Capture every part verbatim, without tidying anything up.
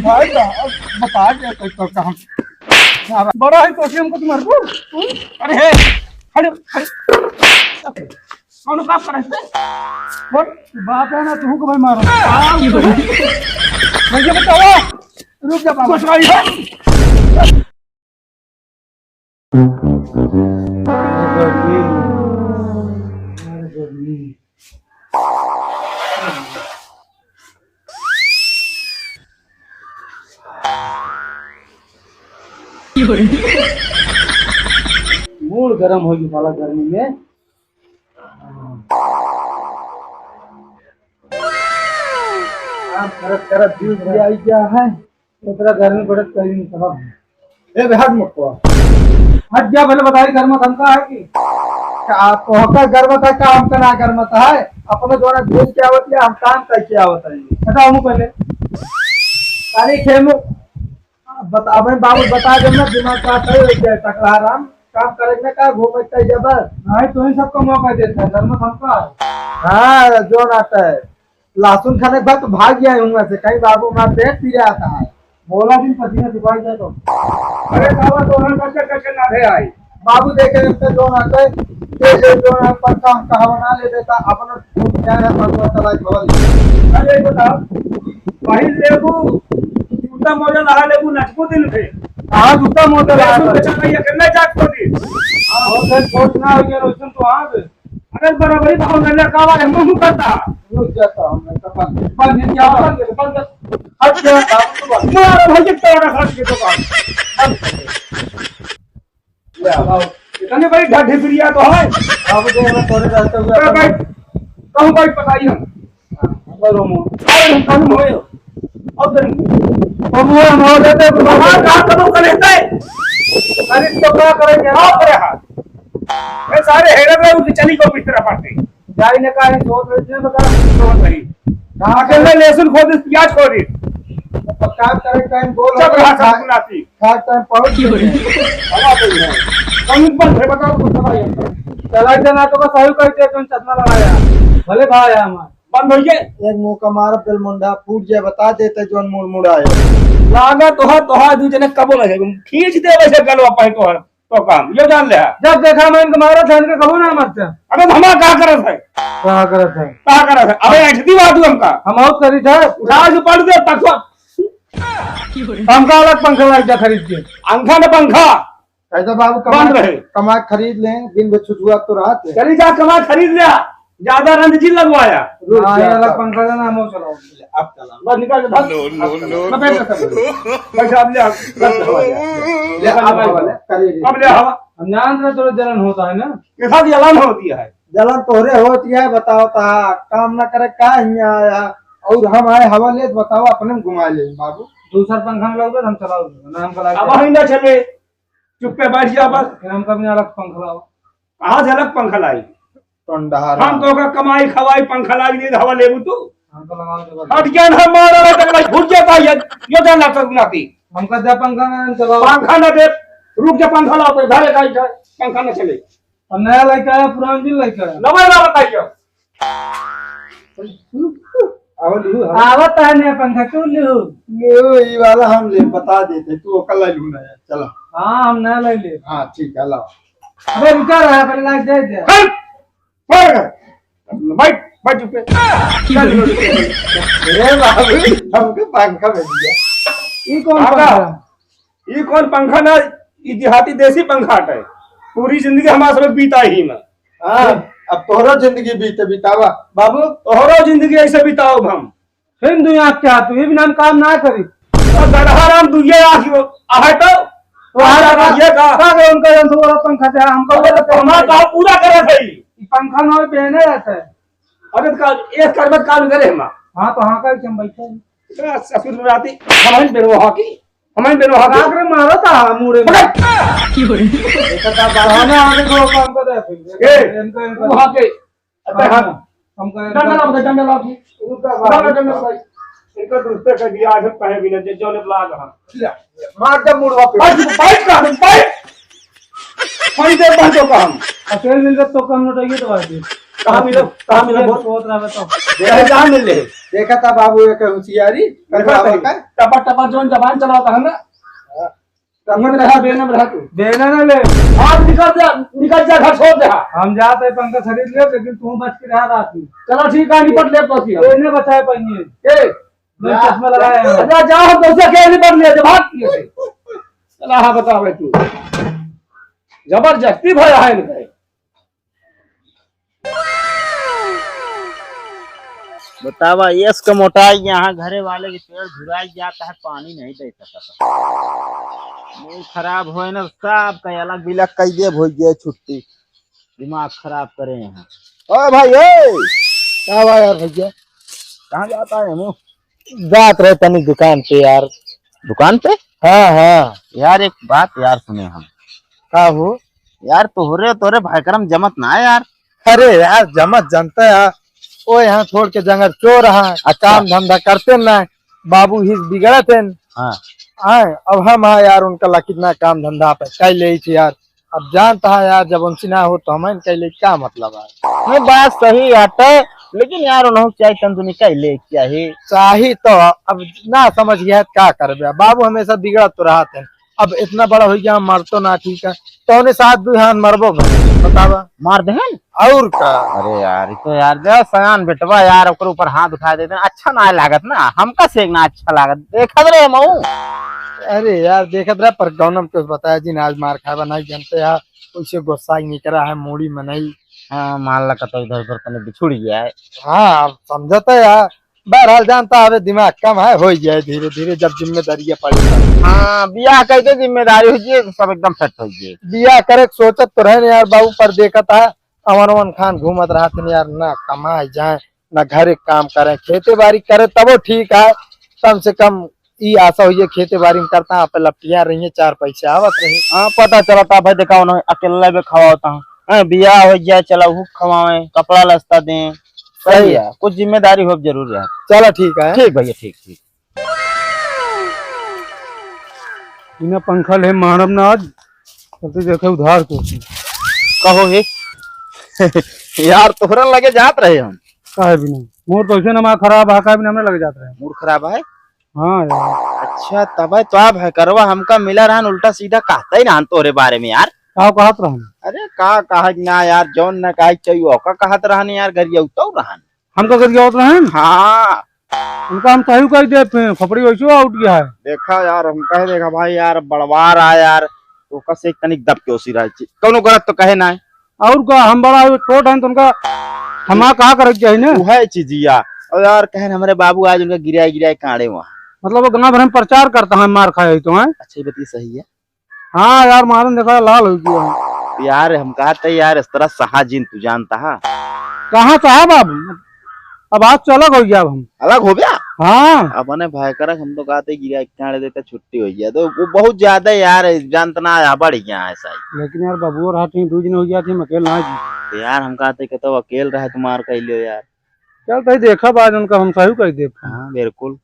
भाई साहब, बता दे तो, तो काम। बड़ा है तो हमको तुम्हारे को। अरे हे, खड़े, खड़े। कौन काम करे थे? बोल। बाप है ना, तू को भाई मारो। भैया बताओ। रुक जा बाबा। कुछ भाई है। मूड गरम होई साला गर्मी में। काम करत करत जीव भी आई गया है। इतना गर्मी पड़त कहीं नहीं समझ। ए बे, हट मत को। हट जा, पहले बताई गर्मत हमका है कि? का तोहका गर्मत है, का हमका ना गर्मत है? अपने जोड़ा भेज के आवत है, हम काम करके आवत है। बताओ मुँह पहले। अरे खेमू, बता, अबे बाबू बता दे ना, दिमाग का सही हो जाए, टकला राम। काम करे ना का, घूमे चाहिए बस। नहीं, तो इन सबका मौका देता है, गर्मत हमका है। हाँ, जो ना है। लहसुन खाने के बाद तो भाग गया है वहाँ से, कहीं बाबू मार पेट पी रहा था। बोला दिन पसीना सिपाही जाए तो। अरे बाबा, तो हम कच्चे कच्चे ना थे आई। बाबू देखे तो जो ना थे, ये, ये जो ना पक्का हम कहावा ना ले देता, अपना घूम क्या है, पकवा चला के भवन। अरे बताओ, वही लेबू, जूता मोजा लगा लेबू, नचबू दिन पे। हाँ, जूता मोजा लगा लेबू, ले। बचा भैया, करना जात को दिन। हाँ, हो गए, छोट ना हो गया, रोशन तो आ गए। अरे बराबरी भाव में ले, कावा है, मुंह करता। रुक जाता हूँ मैं, तो बंद, बंद, क्या बंद, बंद, बंद। हट गया, बाबू तो बंद। मारो भाई, ये तोड़ा खा के दुकान। बंद कर दे। ले आओ। इतने बड़ी ढ-, ढिबरिया तो है। बाबू देख लो, तोरे रहते हुए अरे भाई, कहूँ भाई पता ही हम। हाँ, बोलो मो। अरे हम कानून होए। अब करेंगे। अब वो हम हो जाते हैं, तो बाहर कहाँ कदम कर लेते हैं? अरे तो क्या करेंगे? आओ करे हाथ। ए, सारे हेरे रहे, उनकी चली को बिस्तर पाते। जाई ने काहे सोच रहे थे, बता। सोच रही। कहाँ अकेले लहसुन खो दे, प्याज खो दे। तो काम करे टाइम बोल चुप रहा, खा-, सब सुनाती। खा टाइम पहुँच गए। हवा तो है। कौन बंद है, बताओ, कुछ बताइए। चला जाना तो बस सही कर दे, तुम चश्मा लगाया। भले भाई हमार। बंद हो गए। एक मुंह का मार, बेलमुंडा फूट जाए, बता देते, जोन मुड़ मुड़ आए। लागा तोहा, तोहा दू जने कबो ना जाए। खींच दे वैसे गलवा पाए तोहर। तो काम, यो जान ले। जब देखा मैं इनके मारत है, इनके कबो ना मारते। अबे धमा का करत है? का करत है? का करत है? अबे ऐठती बात हुआ हमका। हम और करी थे। उठा के पड़ दे, तक हमका अलग पंखा लाग जा खरीद के। पंखा न पंखा। कैसे बाबू कमा बंद रहे। कमा खरीद लें, दिन भर छुछुआ तो रात है। चली जा कमा खरीद ले। ज्यादा रंज जी लगवाया। रुक हाँ, जा, ये अलग अब। पंखा लेना, हम और चलाओ। ले, अब चला। बस निकाल के धर। नो, नो, अब बैठ नो। जा, सब। पैसा अब ले, अब ले, ले, अब हवा ले, करिए। अब ले हवा। हम जान रहे थोड़ा जलन होता है ना। कैसा जलन होती है? जलन तोहरे होती है, बताओ ता, काम ना करे का हियाँ आया, और हम आए हवा ले, बताओ अपने में घुमा ले बाबू। दूसर पंखा में लगबे, हम चलाओ, ना हमका लाग अब जाए। हम ना चले, चुप्पे बैठ जा बस। फिर हमका भी अलग पंखा लाओ। कहाँ से अलग पंखा लाई? टंडहरा। हम तो का कमाई खवाई पंखा लाई नहीं, हवा लेबू तू? हमका लगाओ तो बस। हट गया ना, मारा रे, तक भाई फूट जाता है, यो जान ना तक नाती। हमका दे पंखा ना, हम चलाओ। पंखा ना दे, रुक जा, पंखा लाओ, तो इधर एक आई जाए, पंखा ना चले। अब नया लड़का है, पुरान दिन लड़का है। नवा ना बताइए। अब लू, हाँ। आवत है नया पंखा, तू लू। लू, ई वाला हम ले, बता देते, तू ओकर ले लू ना, चला। हाँ, हम नया ले ले। हाँ, ठीक है, लाओ। अबे रुका रहा, पहले लाइट दे दे। हट! बैठ, बैठ चुप पे। ए बाबू, हमको पंखा मिल गया। ई कौन हाँ, पंखा? ई कौन पंखा ना, ई देहाती देसी पंखा हटे। पूरी जिंदगी हमारा सब बीता ही में। हाँ, अब तोहरो जिंदगी बीते बितावा। बाबू, तोहरो जिंदगी ऐसे बिताओ हम। फिर दुई आँख के हाथ, ये भी नाम काम ना करी। तो गदहा राम दुइये आँख हो, आहे तो? तो आ रहा ये का? का करे उनका जन थोड़ा पंखा दे, हमको अबे तो हमारा काम पूरा करे थे। ये पंखा ना बहने रहता है। अबे तो का, एक करबत काम करे हम। हाँ, तो हाँ का ही हम बैठे हैं। इतना ससुर राती, हमारे बेरो हॉकी। हमारे बेरो हॉकी। रात में मारो था मुड़े में। पकड़। देखा था, बहाना आने को काम कर रहे थे। ए, इनका, इनका। वो हॉकी। अबे हाँ, हाँ। हम करें डंडा लाओ, डंडा लाओ जी। उनका डंडा, डंडा लाओ। इनका दूसरे का दिया, आज हम कहे भी ना, जे जौने लाग हम। ले, मार दे मुड़वा पे। बैठ, बैठ का, बैठ। थोड़ी देर बैठ जाओ का हम। अकेले मिल के तो कम नोट आइए तो बात है। कहाँ मिलो, कहाँ मिलो, बोल। सोच रहा मैं तो। देखा, कहाँ मिल ले? देखा था बाबू एक होशियारी, देखा कटवा था। का। टपा टपा जौन जबान चलाता है ना। हाँ। टपा ये में रहा, बेना में रहा तू। बेना ना ले। आज निकल जा, निकल जा, घर छोड़ दे। हम जाते हैं, पंखा खरीद ले, लेकिन तू बच के रहा रात में। चलो ठीक है, निपट ले तो फिर। कोई नहीं बचाए पाएंगे। ए, मैं जा, चश्मा लगाया है। जा, जा, हम दोस्त के निपट ले, भाग। चला, हाँ, बतावे तू। जबरदस्ती भया है इनका। बतावा, यस के मोटाई यहाँ घरे वाले के पेड़ झुराई जाता है, पानी नहीं दे सकता। मूड खराब होए ना, सब का अलग बिलग कई देब, हो गया छुट्टी। दिमाग खराब करे यहाँ। ओ भाई, ए! का बा यार भैया? कहाँ जाता है मुँह? जात रहे तनी दुकान पे यार। दुकान पे? हाँ, हाँ। यार, एक बात यार सुने हम। का हो? यार, तोहरे, तोहरे भाई करम जमत ना है यार। अरे यार, जमत जनता है। ओ यहाँ छोड़ के जंगल चोर रहा, अच्छा। काम धंधा करते ना, बाबू ही बिगड़त हैं। हाँ। आए, अब हम हाँ यार, उनका ला कितना काम धंधा पे कई ले थी यार। अब जानता है यार, जब उनसे ना हो तो हम कई ले क्या मतलब है? नहीं, बात सही हटे, लेकिन यार उन्होंने चाहिए तंदुनी कई ले चाहिए। चाही तो अब ना समझ गया है, क्या करबे? बाबू हमेशा बिगड़त तो रहत है। अब इतना बड़ा हो गया, मर तो ना ठीक है, तो उन्हें साथ दू हाथ मरबो भाई, बतावा। मार देहन? और का? अरे यार, ई तो यार, दे सयान बेटवा यार, ओकर ऊपर हाथ उठा देते हैं, अच्छा ना लागत ना, हमका से ना अच्छा लागत, देखत रहे मऊ। अरे यार, देखत रहे, पर गौनम के बताया जी, ना आज मार खाए बा, नहीं जानते यार, उसे गुस्सा ही निकला है, मूड़ी में नहीं। हाँ, मान ला कतो इधर उधर तने बिछुड़ गया है। हाँ, अब समझता है यार, बहरहाल जानता है, अबे दिमाग कम है, हो गया है धीरे धीरे, जब जिम्मेदारी पड़ी। हाँ, बियाह कह के जिम्मेदारी हो जाए, सब एकदम सेट हो जाए। बियाह करे के सोचत तो रहे न यार बाबू, पर देखत है, अमन अमन खान घूमत रहत हैं यार, ना कमाए जाए, ना घरे काम करें, खेते बारी करे तबो ठीक है, कम से कम ई आशा हुई है, खेते बारी में करता, आप लपटिया रही है, चार पैसे आवत रही। हाँ, पता चलता भाई, देखा उन्हें अकेला भी खवाता हूँ, हाँ, बियाह हो जाए, चला वो खवाएं, कपड़ा लस्ता दें, सही सही। है, कुछ जिम्मेदारी हो जरूर है। चला ठीक है। ठीक भैया, ठीक, ठीक। बिना पंखा ले मारब ना आज, चलते देखे उधार को। कहो हे। यार, तोहरा लगे जात रहे हम। काहे भी नहीं, मूड तो ऐसे ना खराब है, काहे भी नहीं, हमने लगे जात रहे। मूड खराब है? हाँ यार। अच्छा, तबे तो आप है करवा हमका मिला रहन, उल्टा सीधा कहता ही रहन तोहरे बारे में यार। का कहत रहन? अरे का कहत ना यार, जौन ना कहे चाहिए ओका कहत रहन यार, गरिया उतार रहन। हमका गरिया उतार रहन? हाँ। उनका हम सही कह दे, फिर खोपड़ी वैसे आउट गया है। देखा यार, हम कहे देखा भाई यार, बड़वार आ यार, तो कसे एक तनिक दब के ओसी रहे छी। कौनो गलत तो कहे ना है। और का, हम बड़ा छोट हैं तो उनका थमा कहा करे के चाहिए ना। वो है चीजिया। और यार, कहन हमारे बाबू आज उनका गिराए गिराए काढ़े वहाँ। मतलब वो गाँव भर में प्रचार करता है, मार खाए तो है। अच्छा, ये बतिया सही है। हाँ यार, मारन देखा लाल हो गया है। यार, हम कहा था यार, इस तरह सहा जिन तू जानता है। कहाँ साहब अब? अब आज तो अलग हो गया अब हम। अलग हो गया? हाँ। अपने भाई करा, हम तो कहा थे गिराए काढ़े देता छुट्टी हो गया। तो वो बहुत ज्यादा यार, जानतना है, बढ़ गया है ऐसा ही। लेकिन यार, बबुआ रहा थी, दो दिन हो गया थी, हम अकेले ना जी। तो यार, हम कहा थे कि तो अकेले रहे, तुम्हार कह लियो यार। चल, तई देखब आज उनका हम सही कह देब। हाँ, बिल्कुल।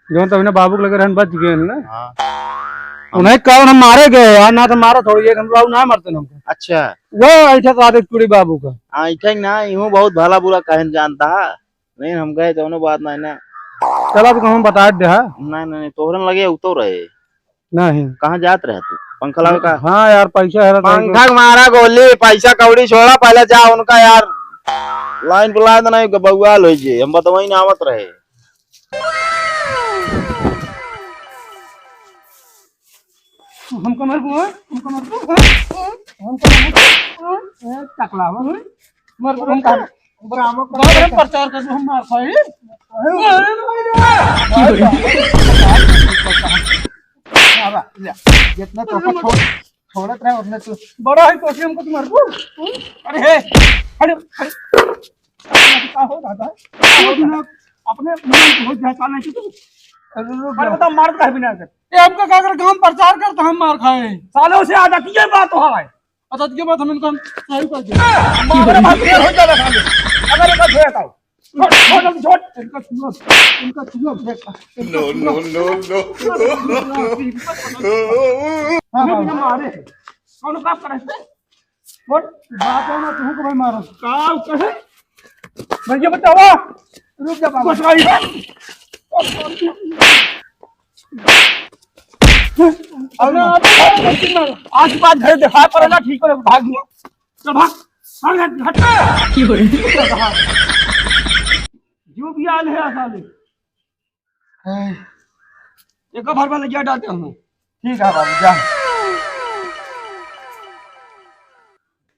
जौन तभी ना बाबू के लगे रहन बच गए ना। हाँ। उन्हें कारण हम मारे गए यार, ना तो मारा थोड़ी एक हम बाबू ना मरते ना हमको। अच्छा। वो ऐसा तो आदत टूड़ी बाबू का। हाँ, ऐसा ही ना, यूं बहुत भला बुरा कहन जानता है। नहीं, हम कहे जौनो बात नहीं ना। चल, अब हम बता दे, हाँ। नहीं, नहीं, नहीं, तोहरन लगे उतो रहे। नहीं। कहाँ जात रहे तू? पंखा लावे का? हाँ यार, पैसा है ना, पंखा के मारा गोली, पैसा कौड़ी छोड़ा, पहले जा उनका यार लाइन बुला देना, एक बउआल हो जे, हम बतवाई ना आवत रहे। हमको मार बुआ, हमको मार बुआ, हमको मार बुआ, ए, टकला हो। मार बुआ, हमको बराबर प्रचार कर, हम मार खाई। बाबा, ले, जितना तो छोड़, छोड़त रहे, उतने तू। बड़ा है, तो हमको तो मार बुआ। अरे हे, अरे, अरे। का हो दादा? का हो दादा? अपने मन को हो जाता नहीं तू। अरे, रुक अरे, जा। बता, मार काहे बिना कर? ये हमका का कर, गांव प्रचार करता, हम मार खाए। सालों से आदत ये बात हो है। आदत ये बात हम इनको हम सही कर दे। मार भाई, ये हो जाएगा साले। अगर एक बार छोड़ आओ। छोड़, छोड़, जल्दी छोड़। इनका छुआ, इनका छुआ, देख। No, no, no, no। हाँ, हाँ, मारे। कौन बात करे? बोल, बात है ना, तू को भाई मारो। का कहे? भैया बतावा। रुक जा बाबा। बस भाई। अब ना, अब ना, अब ना। आज के बाद घर देखा पड़ेला, ठीक करे, भाग गया। चल भाग, भाग, हट, हट। जो भी आल है, साले। एक भर में लगिया डालते हम। ठीक है बाबू, जा।